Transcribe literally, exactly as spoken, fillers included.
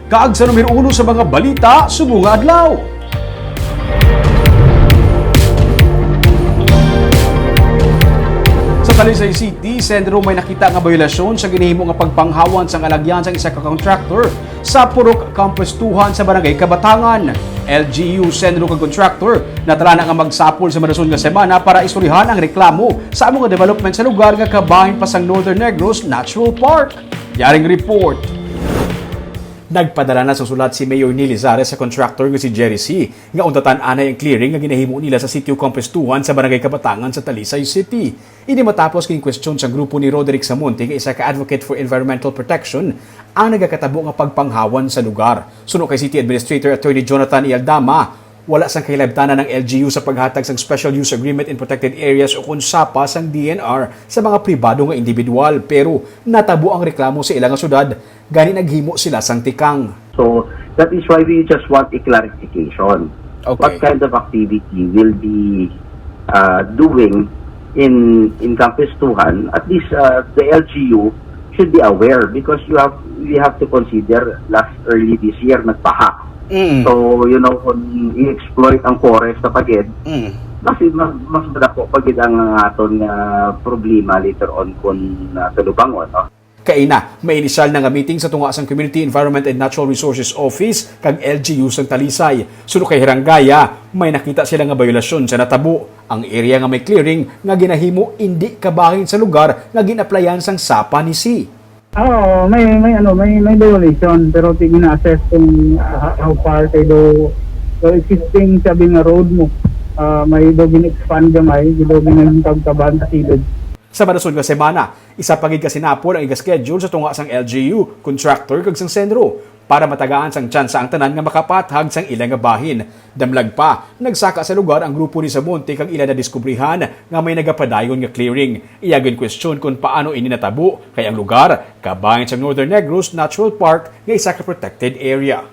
Kag sa numero uno sa mga balita subong nga adlaw. Sa Talisay City, Senro, may nakita nga biolasyon sa ginahimo nga pagpanghawan sang alagyan sang isa ka contractor sa Purok Kampuestuhan sa Barangay Kabatangan. L G U, Senro, kag contractor natala na nga magsapol sa madason nga semana para istoryahan ang reklamo sa amo nga development sa lugar nga kabahin pa sang Northern Negros Natural Park. Yaring report. Nagpadala na sa sulat si Mayor Neil Lizares sa contractor nga si Jerry C nga untatan anay ang clearing nga ginahimo nila sa sitio Kampuestuhan sa Barangay Kabatangan sa Talisay City. Ini matapos ginkwestiyon sang grupo ni Roderick Samonte nga isa ka advocate for environmental protection ang nagakatabo nga pagpanghawan sa lugar. Suno kay City Administrator Attorney Jonathan Ialdama, wala sang kahilabtanan ang L G U sa paghatag sang Special Use Agreement in Protected Areas o kon SAPA sang D N R sa mga pribado nga individual, pero natabo ang reklamo sa ila nga syudad, gani naghimo sila sang tikang. So, that is why we just want a clarification. Okay. What kind of activity will be uh, doing in in Kampuestuhan? At least uh, the L G U should be aware because you have we have to consider last early this year nagbaha. Mm. So, you know, kung i-exploit ang forest sa pagid, Mm. mas, mas, mas madako pagid ang aton nga problema later on kung uh, tulubangon, no? Kaina, may inisyal na nga meeting sa tunga sang Community Environment and Natural Resources Office kag L G U sang Talisay. Suno kay Hirangaya, may nakita sila nga biolasyon sa natabo. Ang area nga may clearing nga ginahimo indi kabahin sa lugar nga gin-applyan sang SAPA ni C. Oo, may may ano, may may violation, pero ti gina-assess kung ah, how far kay do do existing sabi nga road mo. Ah, may do gin-expand gamay, do gin-, naging kabkaban sa kilid. Sa madason nga semana, isa pa gid ka sinapol ang iga-schedule sa tunga sang L G U, contractor kag sang Senro para matagaan sang tsansa ang tanan nga makapathag sang ila nga bahin. Damlag pa, nagsaka sa lugar ang grupo ni Samonte kag ila nadiskubrihan nga may nagapadayon nga clearing. Iya ginkwestiyon kon paano ini natabo, kay ang lugar kabahin sang Northern Negros Natural Park nga isa ka protected area.